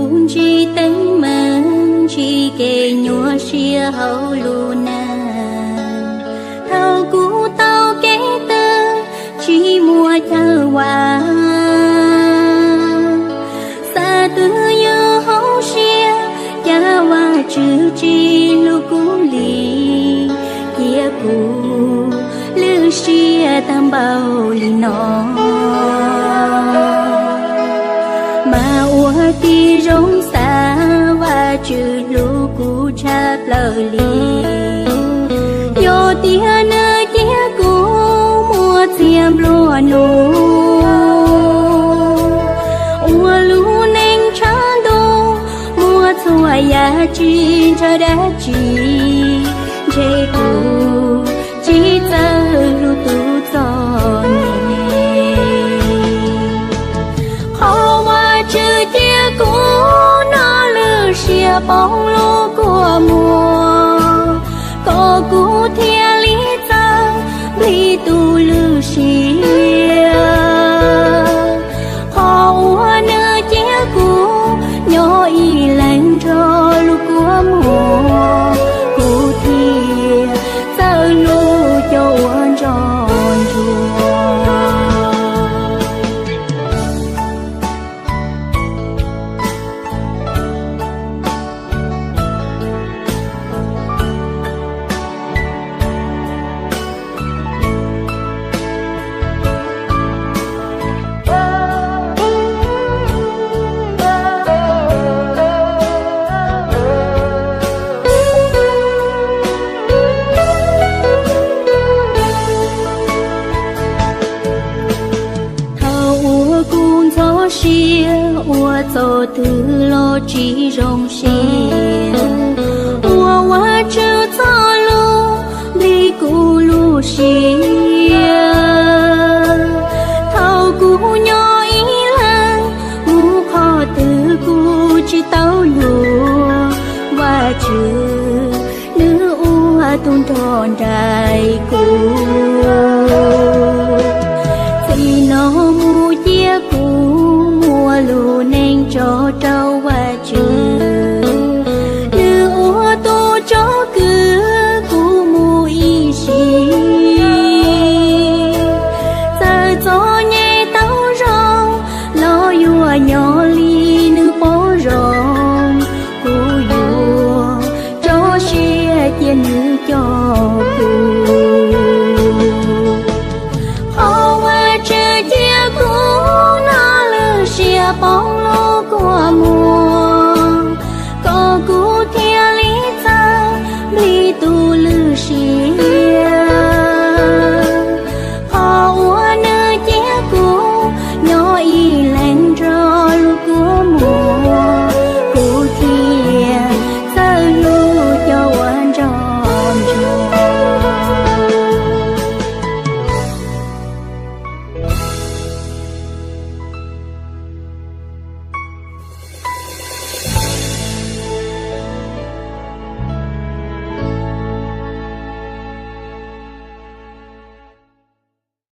Kuv ntsib teeb meem, ntsib kev nyuaj siab hauv lub neej. Thaum kuv tau kev tawg, tsis muaj chaw vam, xav twg yog hauv siab, cas Vajtswv tsis hlub kuv li, cia kuv lwj siab tag npaum li no. Mas ua tib zoo xav, Vajtswv hlub kuv tshaj plaws li. Yog tias nws cia kuv muaj txhiaj nplua nuj, ua lub neej tshav ntuj, muaj txhua yam tsis ntshaw dab tsi, ntshe kuv tsis txawj hlub tus txom nyem. Qhov Vajtswv cia kuv no lwj siab poob lub kua muag, kom kuv thiaj li txawj nplij tus lwj siab. Qhov uas nws cia kuv nyob ib leeg nrog lub kua muag, kuv thiaj txawj hlub cov uas nrog ntsuag. Thaum uas kuv ntxhov siab ua txoj twg los tsis zoo siab, ua Vajtswv txoj lus nplij kuv lub siab. Thaum kuv nyob ib leeg, mus qhov twg kuv tsis tau luag, Vajtswv nws ua tus nrog nraim kuv. Txij no mus cia kuv muaj lub neej tso rau Vajtswv, nws ua tus tsom kwm kuv mus ib sim. Txawm txom nyem tau zoo, los yuav nyob li nws pom zoo, kuv yuav tso siab cia nws coj kuv. Qhov Vajtswv cia kuv no lwj siab poob